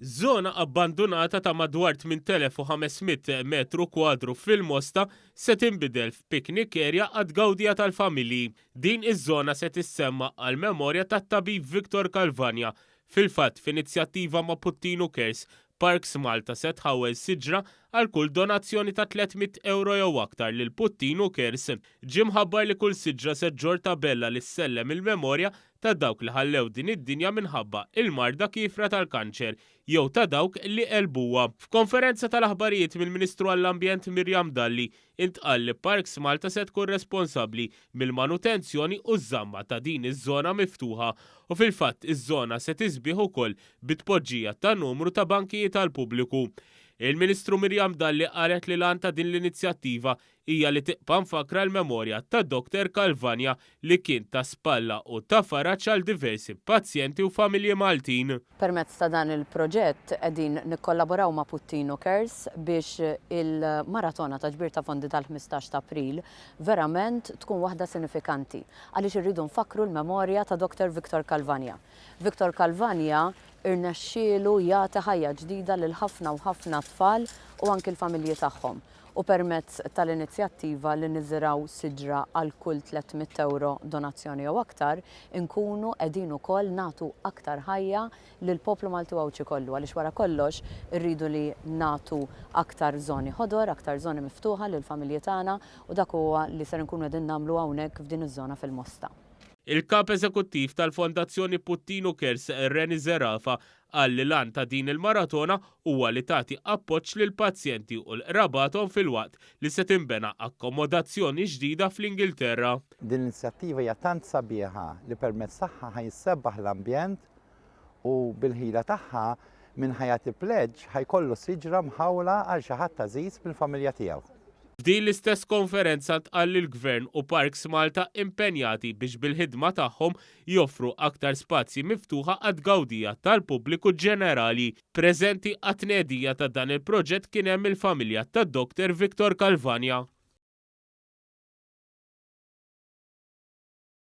Żona abbandunata ta' madwar 8,500 metru kwadru fil-Mosta se tinbidel f'picnic area għat-tgawdija tal-familji. Din iż-żona se tissemma għall-memorja tat-tabib Victor Calvagna. Fil-fatt, f'inizjattiva ma' Puttinu Cares, Parks Malta se tħawwel siġra għal kull donazzjoni ta' 300 ewro jew aktar lil Puttinu Cares. Ġie mħabbar li kull siġra se ġġorr tabella li ssellem il-memorja ta' dawk li ħallew din id-dinja minħabba il-marda kiefra tal-kanċer jew ta' dawk li għelbuha. F'konferenza tal-aħbarijiet mill-Ministru għall-Ambjent Miriam Dalli intqal li Parks Malta se tkun responsabbli mill-manutenzjoni u ż-żamma ta' din iż-żona miftuħa u fil-fatt iż-żona se tisbieħ ukoll bit-tpoġġija ta' numru ta' bankijiet għall-pubbliku. Il-Ministru Miriam Dalli qalet li l-għan ta' din l-inizjattiva hija li tibqa' mfakkra l-memorja ta' Doctor Calvagna li kien ta' spalla u ta' faraġ għal diversi pazjenti u familji Maltin. Permezz ta' dan il-proġett qegħdin nikkollaboraw ma' Puttinu Cares biex il-maratona ta' ġbir ta' fondi tal-15 ta' April verament tkun waħda sinifikanti għaliex irridu nfakkru l-memorja ta' Doctor Victor Calvagna. Victor Calvagna irnexxielu jagħti ħajja ġdida lil ħafna u ħafna tfal u anki l-familji tagħhom u permezz tal-inizjattiva li niżirgħu siġra għal kull 300 ewro donazzjoni jew aktar, inkunu qegħdin ukoll nagħtu aktar ħajja lill-poplu Malti u Għawdxi kollu għaliex wara kollox irridu li nagħtu aktar żoni ħodor, aktar żoni miftuħa lill-familji tagħna u dak huwa li ser inkunu qegħdin nagħmlu hawnhekk f'din iż-żona fil-Mosta. Il-Kap Eżekuttiv tal-Fondazzjoni Puttinu Cares, Rennie Zerafa, qal li l-għan ta' din il-maratona huwa li tagħti appoġġ lill-pazjenti u l-qrabathom filwaqt li se tinbena akkomodazzjoni ġdida fl-Ingilterra. Din l-inizjattiva hija tant sabiħa li permezz tagħha ħa jissebbaħ l-ambjent u bil-ħila tagħha min ħa jagħti pledge ħa jkollu siġra mħawla għal xi ħadd għażiż mill-familja tiegħu. F'din l-istess konferenza ntqal li l-Gvern u Parks Malta impenjati biex bil-ħidma tagħhom joffru aktar spazji miftuħa għat-tgawdija tal-pubbliku ġenerali. Preżenti għat-tnedija ta' dan il-proġett kien hemm il-familja ta' Doctor Victor Calvagna.